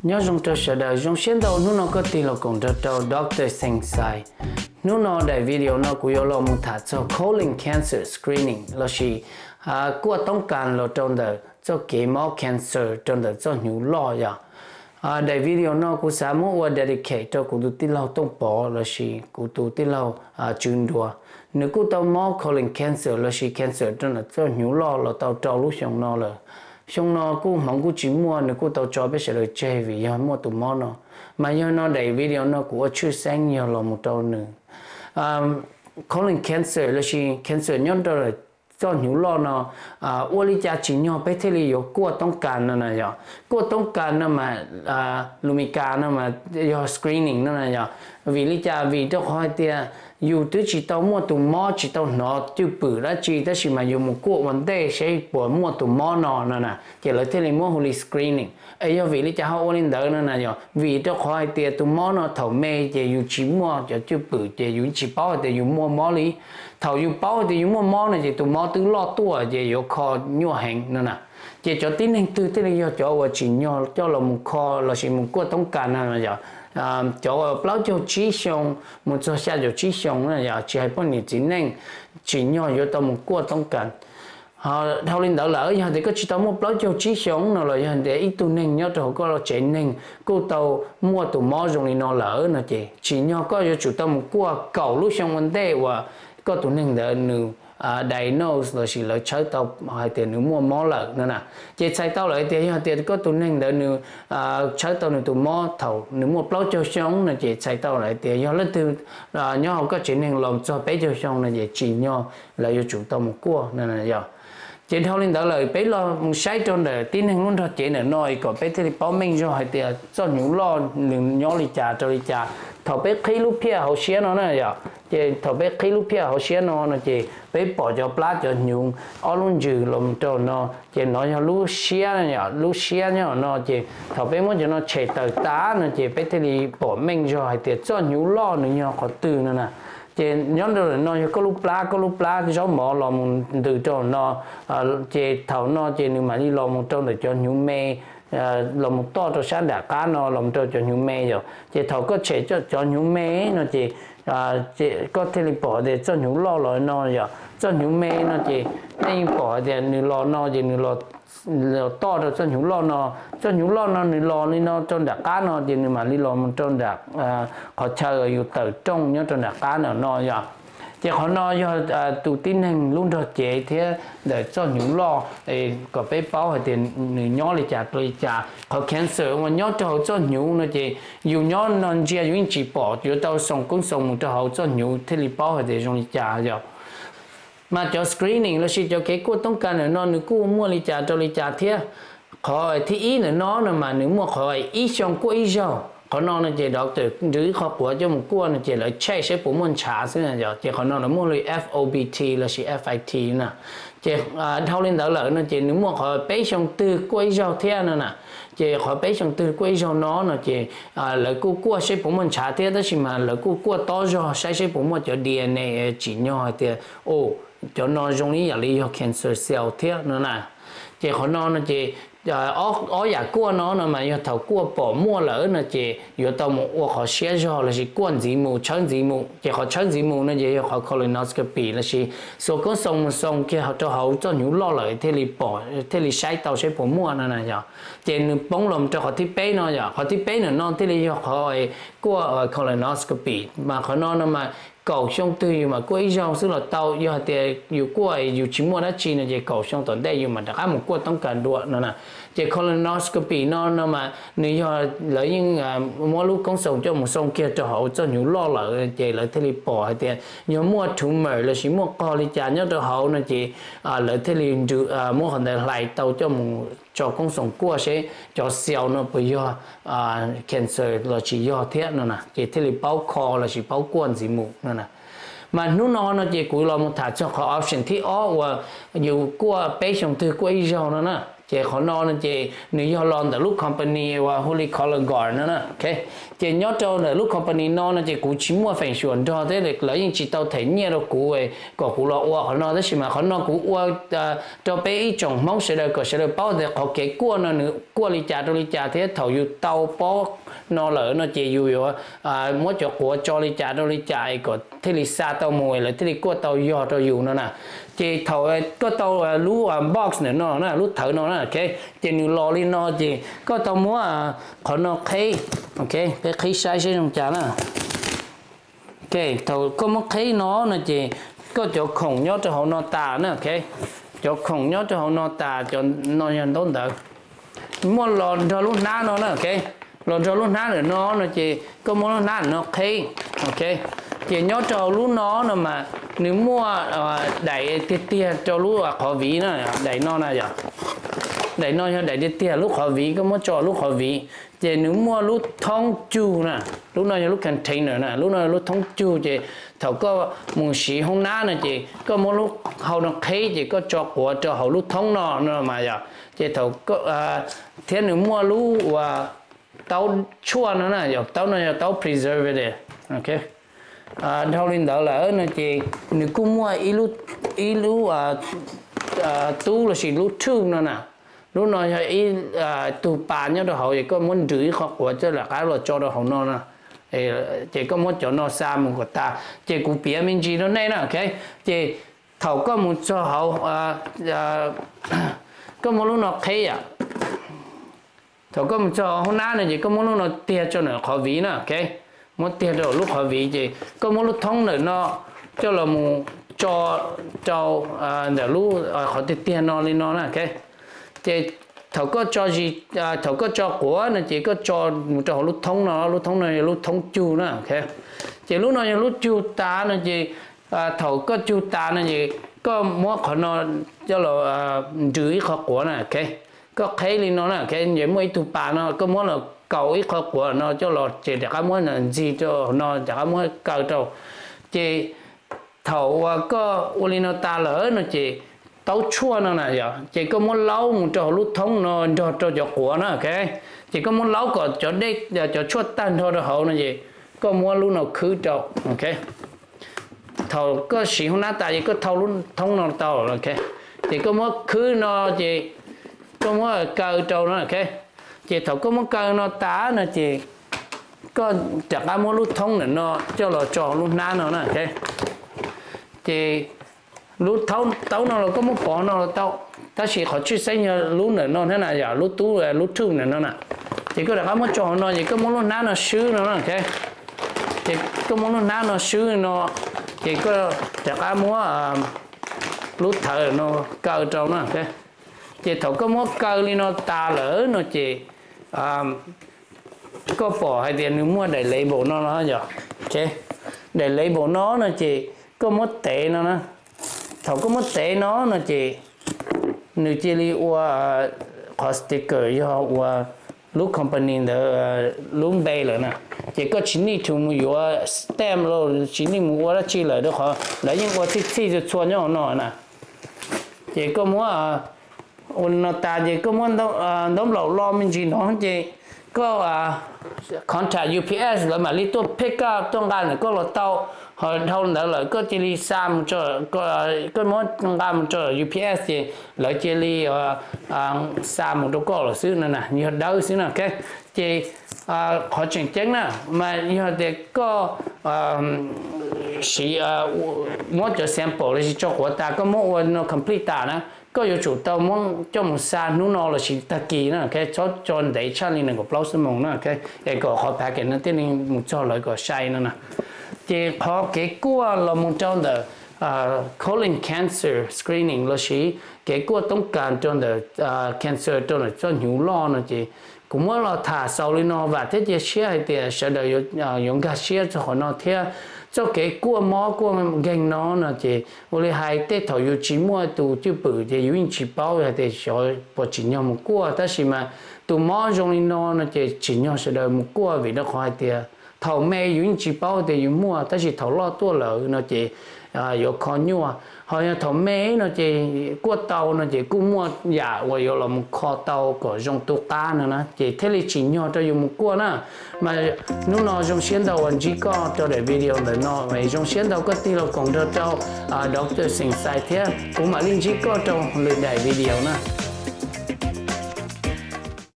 Nyob zoo rau sawv daws, zoo siab ntau hnub no koj tig los koom nrog rau Doctor Xeev Xais. Hnub no daim video no kuv yuav los mus tham txog colon cancer screening lossis kuaj toob kas los rau ntawm txoj kev mob cancer rau ntawm txoj hnyuv loj yom. Daim video no kuv xav muab ua dedicate rau kuv tus tij laug Tooj Pov lossis kuv tus tij laug Tswv Nruas. Nws kuj tau mob colon cancer lossis cancer rau ntawm txoj hnyuv loj los tau rau lub xyoo no lawm. Xyoo no kuj hmoov kuj tsis muaj, nws kuj tau tso peb sawv daws tseg vim yog muaj tus mob no. Mas yog no daim video no kuv ua tshwj xeeb yog los mus rau nws. Colon cancer lossis cancer nyob rau txoj hnyuv loj no, ua li cas tsim nyog peb thiaj li yuav kuaj toob kas no na yom. Kuaj toob kas no mas, lus Mis Kas no mas yog screening no na yom. Vim li cas? Vim rau qhov hais tias yus twb tsis tau muaj tus mob, tsis tau hnov cwj pwm dab tsi, tab sis mas yus mus kuaj ua ntej seb puas muaj tus mob no no na, ces lawv thiaj li muab hu li screening. Es yog vim li cas ho ua li ntawd no na yom? Vim rau qhov hais tias tus mob no thaum me ces yus tsis muaj cov cwj pwm ces yus tsis paub hais tias yus muaj mob li. Thaum yus paub hais tias yus muaj mob no ces tus mob twb loj tuaj ces yuav kho nyuaj heev no na. Ces cov tib neeg twg thiaj li yog cov uas tsim nyog coj los mus kho lossis mus kuaj toob kas no yom? Cov uas plaub caug tsib xyoo mus txog xya caum tsib xyoo no yom, tsis hais poj niam txiv neej, tsim nyog yuav tau mus kuaj toob kas. Dhau li ntawd lawm, yog tias koj tsis tau muaj plaub caug tsib xyoo no los yog tias ib tug neeg nyob rau hauv koj tsev neeg kuj tau muaj tus mob zoo li no lawm no ces tsim nyog koj yuav tsum tau mus kuaj kaum lub xyoo ua ntej uas koj tus neeg ntawd nws diagnose lossis lawv tshawb tau hais tias nws muaj mob lawm no na. Ces txhais tau lawm tias yog tias koj tus neeg ntawd nws tshawb tau nws tus mob thaum nws muaj plaub caug xyoo no ces txhais tau lawm tias yog leej twg nyob hauv koj tsev neeg los txog peb caug xyoo no ces tsim nyog lawv yuav tsum tau mus kuaj no yom. Ces dhau li ntawd lawm peb los mus saib rau ntawm tib neeg lub nrog cev ntawm no es kom peb thiaj li paub meej zog hais tias txoj hnyuv loj nws nyob li cas rau li cas. Thaum peb qhib lub phiaj hauv siab no na yom, ces thaum peb qhib lub phiaj hauv siab no no ces peb pom cov plab cov hnyuv ob lub ntsws los rau no, ces no yog lub siab, lub siab nyob no ces thaum peb muab cov no tshem tawm tas no ces peb thiaj li pom meej zog hais tias txoj hnyuv loj nws yog qhov twg no na. Ces nyob rau ntawm no yog koj lub plab, koj lub plab zaub mov los mus ntws rau no, ces thaum no ces nws mam li los mus rau ntawm cov hnyuv me, los mus toj rau sab nram qab no los mus rau cov hnyuv me yom. Ces thaum koj tshem cov hnyuv me no ces koj thiaj li pom tias txoj hnyuv loj los no yom. Txoj hnyuv me no ces nej yeej pom hais tias nws los no ces nws los toj rau txoj hnyuv loj no. Txoj hnyuv loj no nws los li no rau nram qab no ces nws mam li los mus rau nram qhov chaw yus tawm rooj nyob rau nram qab no no yom. Ces qhov no yog tus tib neeg lub nrog cev thiab ntawm txoj hnyuv loj, kom peb paub hais tias nws nyob li cas rau li cas. Qhov cancer uas nyob rau hauv txoj hnyuv no ces yus nyob no ntsia yus yeej tsis pom, yuav tau xoo koob xoo mus rau hauv txoj hnyuv thiaj li paub hais tias zoo li cas yom. Mas cov screening lossis cov kev kuaj toob kas ntawm no nws kuj muaj li cas rau li cas thiab. Qhov thib ib ntawm no no mas nws muaj qhov ib xyoo kuaj ib zaug. Qhov no no ces doctor nrhiav ib qho quav coj mus kuaj no ces lawv check saib puas muaj ntshav xwb yom. Ces qhov no lawv muaj li F O B T lossis F I T na. Ces dhau li ntawd lawm no ces nws muaj qhov peb xyoo twg kuaj ib zaug thiab no na. Ces qhov peb xyoo twg kuaj ib zaug no no ces lawv kuj kuaj saib puas muaj ntshav thiab, tab sis mas lawv kuj kuaj tob zog saib seb puas muaj cov D N A tsim nyog hais tias, o, cov no zoo li yam li yog cancer cell thiab no na. Ces qhov no no ces ob yam kuaj no no mas yog thaum kuaj pom muaj lawm no ces yuav tau mus ua qhov siab zog lossis kuaj ntxiv mus, tshawb ntxiv mus. Ces qhov tshawb ntxiv mus no ces yog qhov colonoscopy lossis xuas koob xoo mus xoo kiag rau hauv txoj hnyuv loj lawm thiaj li pom, thiaj li saib tau saib puas muaj no na yom. Ces nws poob los rau qhov thib peb no yom. Qhov thib peb ntawm no thiaj li yog qhov kuaj colonoscopy, mas qhov no no mas kaum xyoo twg yus mam kuaj ib zaug xwb los tau. Yog hais tias yus kuaj yus tsis muaj dab tsi no ces kaum xyoo tom ntej yus mam rov qab mus kuaj toob kas dua no na. Ces colonoscopy no no mas nws yog lawv yeej muab lub koob xoo coj mus xoo kiag rau hauv txoj hnyuv loj lawm ces lawv thiaj li pom hais tias yog muaj tumor lossis muaj qog li cas nyob rau hauv no ces lawv thiaj li muab qhov ntawd hlais tau coj mus tso koob xoo kuaj seb cov cell no puas yog cancer los tsis yog thiab no na, ces thiaj li paub kho lossis paub kuaj ntxiv mus no na. Mas hnub no no ces kuv los mus tham txog qhov option thib ob uas yus kuaj peb xyoo twg kuaj ib zaug no na. Ces qhov no no ces nws yog los ntawm lub company uas hu li Color Guard no na. Ces nyob rau ntawm lub company no no ces kuv tsis muaj feem xyuam nrog thiab lawv yeej tsis tau them nyiaj rau kuv kom kuv los ua qhov no, tab sis mas qhov no kuv ua rau peb ib tsoom Hmoob sawv daws kom sawv daws paub tias qhov kev kuaj no nws kuaj li cas rau li cas thiab thaum yus tau pob no lawm no ces yus yuav muab cov quav tso li cas rau li cas kom thiaj li xa tau mus lawv thiaj li kuaj tau yog rau yus no na. Ces thaum koj tau lub box ntawm no na, lub thawv no na, ces nws los li no ces koj tau muab qhov no qheb, peb qhib saib seb zoo cas na. Thaum koj muab qheb no no ces koj cov khoom nyob rau hauv no tas na, cov khoom nyob rau hauv no tas, cov no yog ntaub ntawv. Muab los nrog lub hnab no na, los nrog lub hnab ntawm no no ces koj muab lub hnab ntawm no qheb. Ces nyob rau hauv lub no no mas nws muaj daim tiag tiag rau lub qhov viv na, daim no na yom. Daim no yog daim tiag tiag lub qhov viv, koj muab tso lub qhov viv. Ces nws muaj lub thoob cug na, lub no yog lub container na, lub no yog lub thoob cug ces thaum koj mus siv hoob nab no ces koj muab lub hau no qheb ces koj tso quav rau hauv lub thoob no no mas yom. Ces thaum thiab nws muaj lub uas taub tshuaj no na, yog taub no yog taub preservative. Dhau li ntawd lawm no ces nws kuj muaj ib lub tub lossis lub tube no na. Lub no yog ib tug pas nyob rau hauv es koj muab nrws ib qho quav coj lawm qab los tso rau hauv no na. Ces koj muab cov no xa mus kom tas ces kuv piav me ntsis rau nej na. Ces thaum koj mus txog hauv, koj muab lub no qheb yom. Thaum koj mus txog hauv hoob nab no ces koj muab lub no tiag tso ntawm qhov viv na. Muab tiag rau lub qhov viv ces koj muab lub thoob ntawm no coj los mus tso rau ntawm lub qhov tiag tiag no li no na. Ces thaum koj tso zis, thaum koj tso quav no ces koj tso mus rau hauv lub thoob no, lub thoob no yog lub thoob cug na. Ces lub no yog lub cug tas no ces thaum koj cug tas no ces koj muab qhov no coj los nrws ib qho quav na. Koj qheb li no na, ces muaj ib tug pas no koj muab los kaus ib qho quav no coj los ces rov qab muab ntxig rau no rov qab muab kaw rau. Ces thaum uas koj ua li no tas lawm no ces taub tshuaj no na yom, ces koj muab laub mus rau hauv lub thoob no nrog rau cov quav na. Ces koj muab laub kom cov dej cov tshuaj tag nrho rau hauv no ces koj muab lub no khwb rau. Thaum koj siv hoob nab tas ces koj thau lub thoob no tau. Ces koj muab khwb no ces koj muab kaw rau no. Ces thaum koj muab kaw no tas no ces koj rov qab muab lub thoob ntawm no coj los tso lub hnab no na. Ces lub taub no los koj muab pov no los tau, tab sis qhov tshwj xeeb yog lub ntawm no thiab na yom, lub tub lub tube ntawm no na. Ces koj rov qab muab tso hauv no ces koj muab lub hnab no swb no na. Ces koj muab lub hnab no swb no, ces koj rov qab muab lub thawv no kaw rau na. Ces thaum koj muab kaw li no tas lawm no ces koj pom hais tias nws muaj daim label no no yom. Daim label no no ces koj muab tev no na. Thaum koj muab tev no no ces nws cia li ua qhov sticker yog ua lub company ntawd lub npe lawm na. Ces koj tsis need to mus yuav stamp los tsis need mus ua dab tsi lawm rau qhov lawv yeej ua txhij txhij txhua txhua nyob hauv no na. Ces koj muab ua li no tas ces koj muab ntaub nplaum lo me ntsis no ces koj contact U P S lawv mam li tuaj pick up tuaj nqa ntawm koj los tau. Ho dhau ntawd lawm koj cia li xa mus, koj muab nqa mus rau U P S ces lawv cia li xa mus rau koj lawm xwb no na, yog dawb xwb na. Ces qhov tseem ceeb na mas yog tias koj siv, muab cov sample los sis tso quav tas koj muab ua no complete tas na, koj yuav tsum tau muab coj mus xa hnub no los sis tag kis na, txhob tso ntev tshaj li nees nkaum plaub xuab moos na, es kom qhov package no thiaj li mus txog lawv kom sai no na. Ces qhov kev kuaj los mus rau ntawm colon cancer screening los sis kev kuaj toob kas rau ntawm cancer rau ntawm txoj hnyuv loj no ces kuv muab los tham xaus li no, vam thiab cia siab hais tias sawv daws yuav nkag siab txog qhov no thiab. Txoj kev kuaj mob kuaj nkeeg no no ces ua li hais tej thaum yus tsis muaj tus cwj pwm ces yus yeej tsis paub hais tias xyov puas tsim nyog mus kuaj, tab sis mas tus mob zoo li no no ces tsim nyog sawv daws mus kuaj vim rau qhov hais tias thaum me yus yeej tsis paub tias yus muaj, tab sis thaum loj tuaj lawm no ces yuav kho nyuaj. Ho yog thaum me no ces kuaj tau no ces kuj muaj yam uas yuav los mus kho tau kom zoo tu qab no na, ces thiaj li tsim nyog rau yus mus kuaj na. Mas hnub no zoo siab ntau uas ntsib koj rau daim video ntawm no, zoo siab ntau koj tig los koom nrog rau Doctor Xeem Xais thiab kuv mam li ntsib koj rau lwm daim video na.